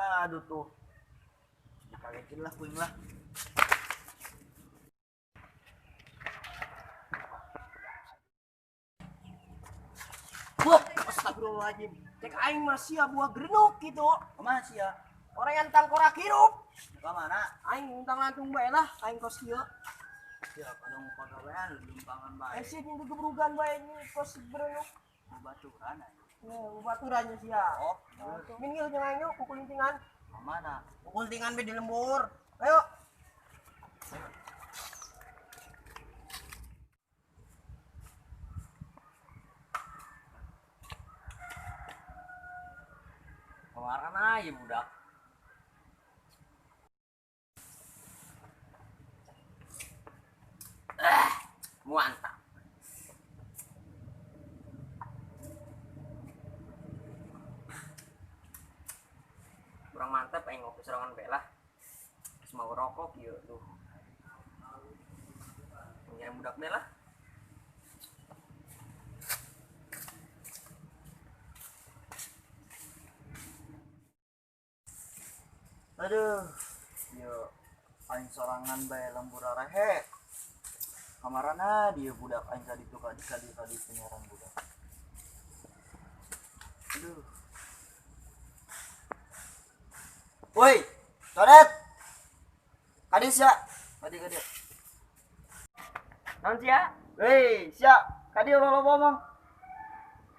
Aduh tuh. Dikagetin lah kuing lah. Wah, astagfirullahaladzim. Cek aing mah sia buah gerenuk gitu. Kemana sih ya? Orang yang tangkorak hirup. Kemana? Aing untang lantung bae lah, aing kos kieu. Ya, kadang pagawean lumpangan bae. Aing sia jeung gegebrugan bae kos gerenuk. Baturan aja. Nah, baturannya sia. Oh, Minggil jeung aing yuk kukulintingan. kemana? Kukulintingan be di lembur. Ayo. Kemana aja budak? Mantap. Kurang mantap aing ngopi sorangan bae lah. Geus mau rokok ieu tuh. Ngirim budak bae lah. Aduh, yo aing sorangan bae lembur arehe. Kamarana dia budak aing tadi tuh kadi kadi kadi penyaran budak. Aduh. Woi, Toret. Kadi sia. Kadi kadi. Naon sia? Woi, sia. Kadi lo ngomong.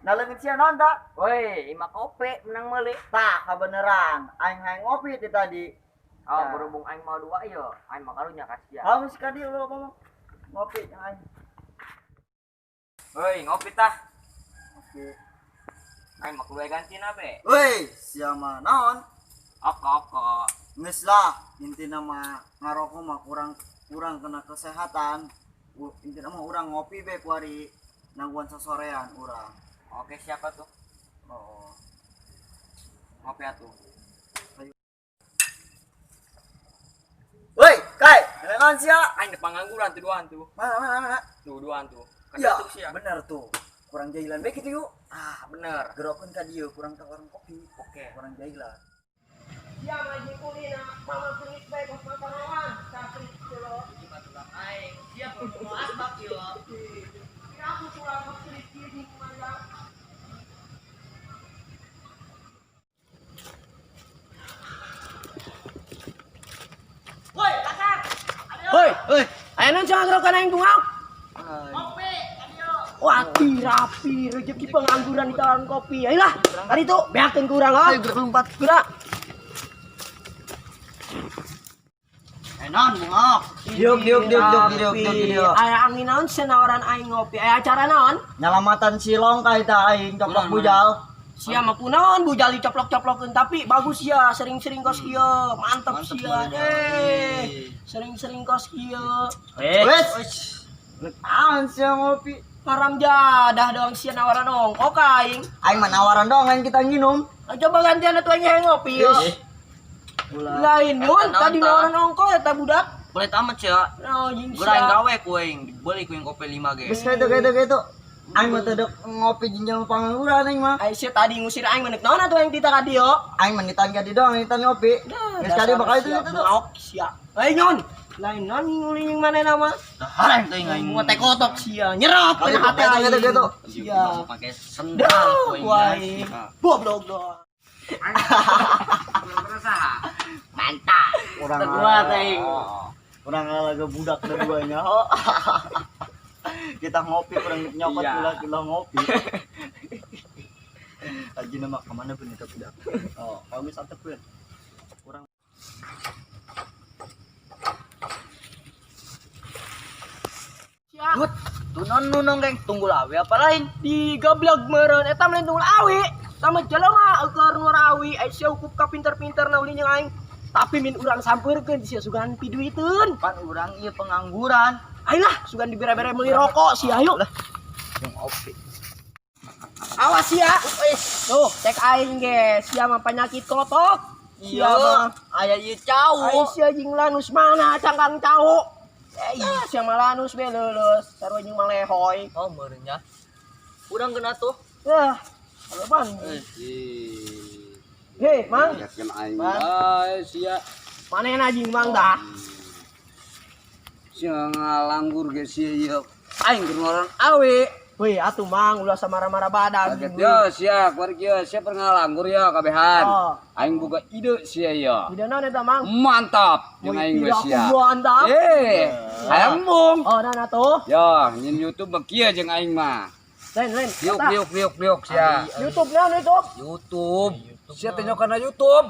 Naleungit sia naon ta? Woi, ima kopi menang meuli. Tah, kabeneran. Aing hayang ngopi ti tadi. Oh, Nah. berhubung aing mau dua yo, aing mah karunya kasih ya. Haus kadi lo ngomong. Ngopi aing. Woi, ngopi tah. Oke. Aing mah keluar ganti na be. Woi, sia mah naon? Oko oko. Geus lah, intina mah ngarokok mah kurang kurang kena kesehatan. Intina mah urang ngopi be kuari nangguan sosorean urang. Oke, siapa tuh? Oh. Ngopi atuh. Woi, Kai, naon sia? Aing depan pengangguran tuh duaan tuh. Mana mana mana? Tuh duaan tuh. Ya, Ketutup sia. bener tuh. Kurang jailan be kitu yuk. Ah, bener. Gerokeun ka dieu kurang ka warung kopi. Oke. Kurang jailan. Sia mah jeung kulina, mama kulit bae kos makanan. Sakit lo. Aing siap mau asbak yo. Aku kurang kulit gini kumaya. Woi, kasar. Woi, Woi, ayo non jangan gerokan aing bungak. Ngopi, Wah, rapi rezeki pengangguran di tawaran kopi. Ayolah, tadi tuh beakeun kurang ah. Ayo gerak lompat. Gerak. Naon bungok. Diuk diuk diuk diuk diuk diuk diuk. Aya angin naon senawaran aing ngopi. Aya acara naon? Nyalamatan silong ka eta aing coplok bujal. Sia mah kunaon bujal dicoplok-coplokeun tapi bagus ya sering-sering kos kieu. Mantep sia. Sering-sering kos kieu. Wes. Naon sia ngopi? Haram jadah dong sia nawaran ongkok aing. Aing mah nawaran dong lain kita nginum. Ayo coba gantian atuh aing hayang ngopi yo. Lain yun, tadi nawaran ongkok eta budak. Boleh tamat ya. No, jeung Gue aing sia. gawe kuing, dibeli kuing kopi 5 ge. Geus kaitu kaitu kaitu. Aing mah teu ngopi jeung jelema pangangguran aing mah. Aing sia tadi ngusir aing menek naon atuh aing tita ka dieu. Aing mah nitan ka dieu doang, nitan ngopi. Geus kali bakal itu itu tuh. Maok sia. Lain nyon. Lain non nguling yang mana nama? Dahar aing teh aing. Mau teh kotok sia, nyerap Kali kena hati kaitu aing. kaitu kaitu. Sia. Pakai sendal Dah, kuing. wai. Goblok doang. Mantap. Urang Kedua teh. Urang laga budak keduanya. Oh. Kita ngopi kurang nyokot Iya. ulah ulah ngopi. Aji nama kemana pun itu budak. Oh, kami satu pun. Kurang. Sia. Gut, tunon nunong geng, tunggu lawe apa lain? Digablog meureun eta mah lain tunggul awi. Sama jelema eueur nu rawi, ai sia ukup ka pinter-pinter na ulin jeung aing. Tapi min urang sampeurkeun sia sugan piduiteun. Pan urang ieu pengangguran. Ayolah, sugan dibere-bere meuli rokok sia ayo. Lah, yang ngopi. Awas sia. Tuh, cek aing ge, sia mah penyakit kotok. Sia mah Aya ieu cau. Aing sia jeung lanus mana cangkang cau. Eh, sia mah lanus be leuleus, sarua jeung malehoy. Oh, meureun nya. Urang kena tuh. Yah, apaan? Eh. Hei, Mang. Kagetkeun aing bae sia. Manehna jeung Mang dah. Sia ngalanggur ge sia ieu. Aing keur ngoran awe. Wih, atuh Mang, ulah samara-mara badan. Kaget yo sia, kuari kieu sia pernah ngalanggur ya kabehan. Oh. Aing boga ide sia ieu. Ide naon eta, Mang? Mantap jeung Wih, aing tidak we sia. Mantap. Eh, hayang mung. Oh, nah atuh. Yo, nyin YouTube mah kieu jeung aing mah. Lain, lain. Diuk Eta, diuk diuk diuk sia. YouTube naon YouTube? YouTube. Sia teh kana YouTube.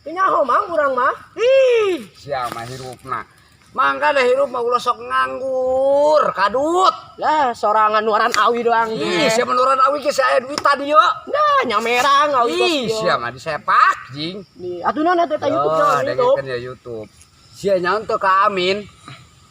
Teu nyaho Mang urang mah. Ih, sia mah hirupna. Mangkana hirup mah ulah sok nganggur, kadut. Lah, sorangan nuaran awi doang. Ih, sia menuran awi ge sia aya duit tadi yo. Nah, nyamerang awi kos Ih, kieu. sia mah disepak jing. Nih, atuh naon atuh eta YouTube Yo, naon YouTube? dengekeun ya YouTube. Sia nyaon teu ka Amin.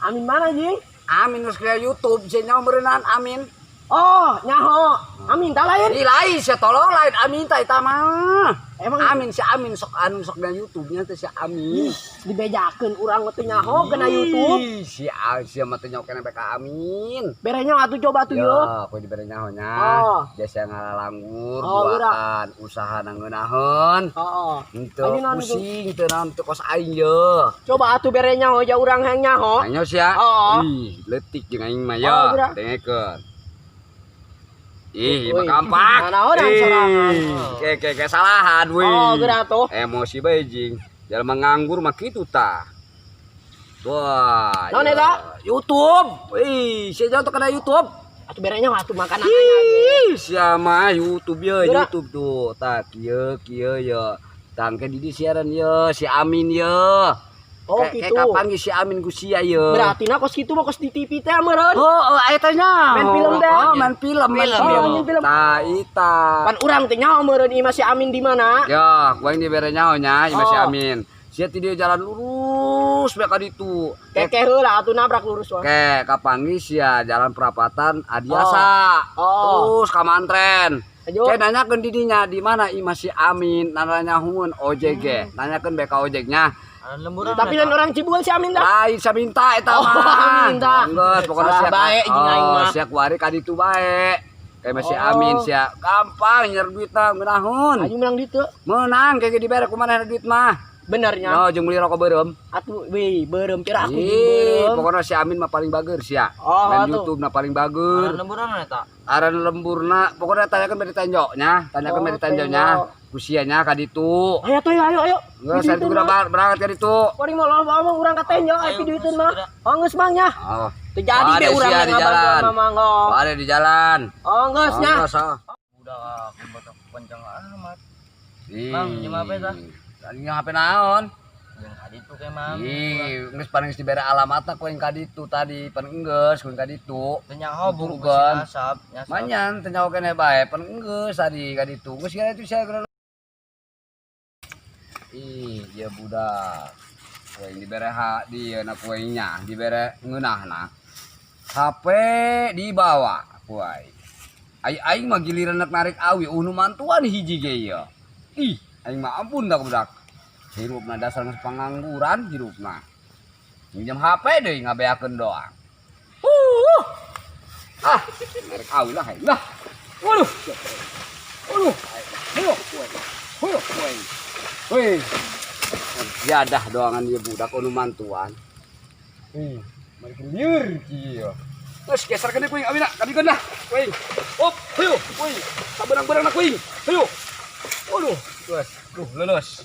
Amin mana jing? Amin geus ka YouTube, sia nyaho meureunaan Amin. Oh, nyaho. Amin tak lain. Ih, lain sia tolong lain Amin tah eta mah. Emang Amin si Amin sok anu sok na YouTube nya teh si Amin. Dibejakeun urang mah teu nyaho kena YouTube. Ih, si sia mah teu nyaho keneh ka Amin. Bere nyaho atuh coba atuh yo. Ya, aku dibere nyaho nya. Oh. Biasa ngalalanggur, Oh, buatan, usaha ngeunaheun. Heeh. Henteu Ayo, naon itu? pusing teu naon teu kos aing ye. Coba atuh bere nyaho ja urang hayang nyaho. Nanya sia. Oh. Ih, leutik jeung aing mah Oh, ya. geura. Dengekeun. Ih, Wih, mah kampak. mana orang Ih, sorangan. Ke kesalahan wih. Oh, geura atuh. Emosi bae jing. Jelema nganggur mah kitu tah. Wah. Naon ya. eta? YouTube. Ih, sia jauh kana YouTube. Atuh bere nyaho atuh makanan. Ih, siapa YouTube ya, Geura. YouTube tuh. Tah kieu kieu ya. Tangke di siaran ya, si Amin ya. Oh, Kayak gitu. kapan ge si Amin ku sia ya. Berarti na kos kitu mah kos di TV teh meureun. Oh, oh, eta nya. Main film teh. Oh, main film, main Film, film. ya. Main film. Tah, ita. Pan urang teh nyaho meureun ieu mah si Amin di mana? Ya, gua ini bere nyaho nya, ieu mah si Oh. Amin. Sia ti dieu jalan lurus bae ka ditu. Kekeh heula atuh nabrak lurus wah. Ke kapanggih sia jalan perapatan Adiasa. Oh. Terus ka Mantren. Ayo. Kayak nanyakeun di dinya di mana imah si Amin, nanya hungun ojek ge. Nanyakeun BK ojeknya. Lemburan. Tapi lain orang Cibugel si Amin dah. Lain sia minta eta Oh, mah. minta. Geus pokona Salah sia bae jeung aing Oh, mah. sia kuari ka ditu bae. Kayak masih Oh. Amin sia gampang nyer duitna ngeunaheun. Anjing menang ditu. Menang kayak dibere kumaha duit mah. Benernya. No, jeung beli rokok beureum. Atuh wih beureum kira aku jeung Ih, beureum. pokoknya si Amin mah paling bager sia. Oh, Main atuh. YouTube na paling bager. Lemburan eta. Aran lemburna, pokoknya tanyakan beri tenjo nya, tanyakan Oh, beri tenjo nya. tenjo. Ku sia nya ka ditu. Ayo tuh ayo ayo. Geus saya Videoin udah mah. berangkat ka ditu. Kuring mau loba mah urang ka tenjo aya videoin mah. Oh geus mang nya. Oh. Teu jadi Ada be urang sia di ngabantuan jalan. mah mang. Oh. Ada di jalan. Oh geus nya. Oh, geus, oh. Udah aku batok kencang amat. Ih. Mang, jeung HP tah? Tadi jeung HP naon? Jeung ka ditu ke Mang. Ih, geus paling geus dibere alamatna ku yang ka ditu tadi, pan enggeus ku yang ka ditu. Teu nyaho buru Bukan. asap, nyasap. Manyan teu nyaho keneh bae, pan enggeus tadi ka ditu. Geus kira itu sia geura. Ih, ieu budak. Ku aing dibere ha di na ku aing nya, dibere ngeunahna. HP dibawa ku aing. Ai aing mah giliran nek narik awi unu mantuan hiji ge ieu. Ih, aing mah ampun dah budak. Hirupna dasar geus pangangguran hirupna. Minjem HP deui ngabeakeun doang. Ah, narik awi lah aing lah. Waduh. Waduh. Ayo, Huyo, woi. Woi. Jadah doangan ieu budak anu mantuan. Ih, mari lieur kieu. Geus geserkeun deui kuing awina, kabikeun lah. Kuing. Op, huyo, woi. Sabeunang-beunang na kuing. Huyo. Waduh, geus. Duh, leuleus.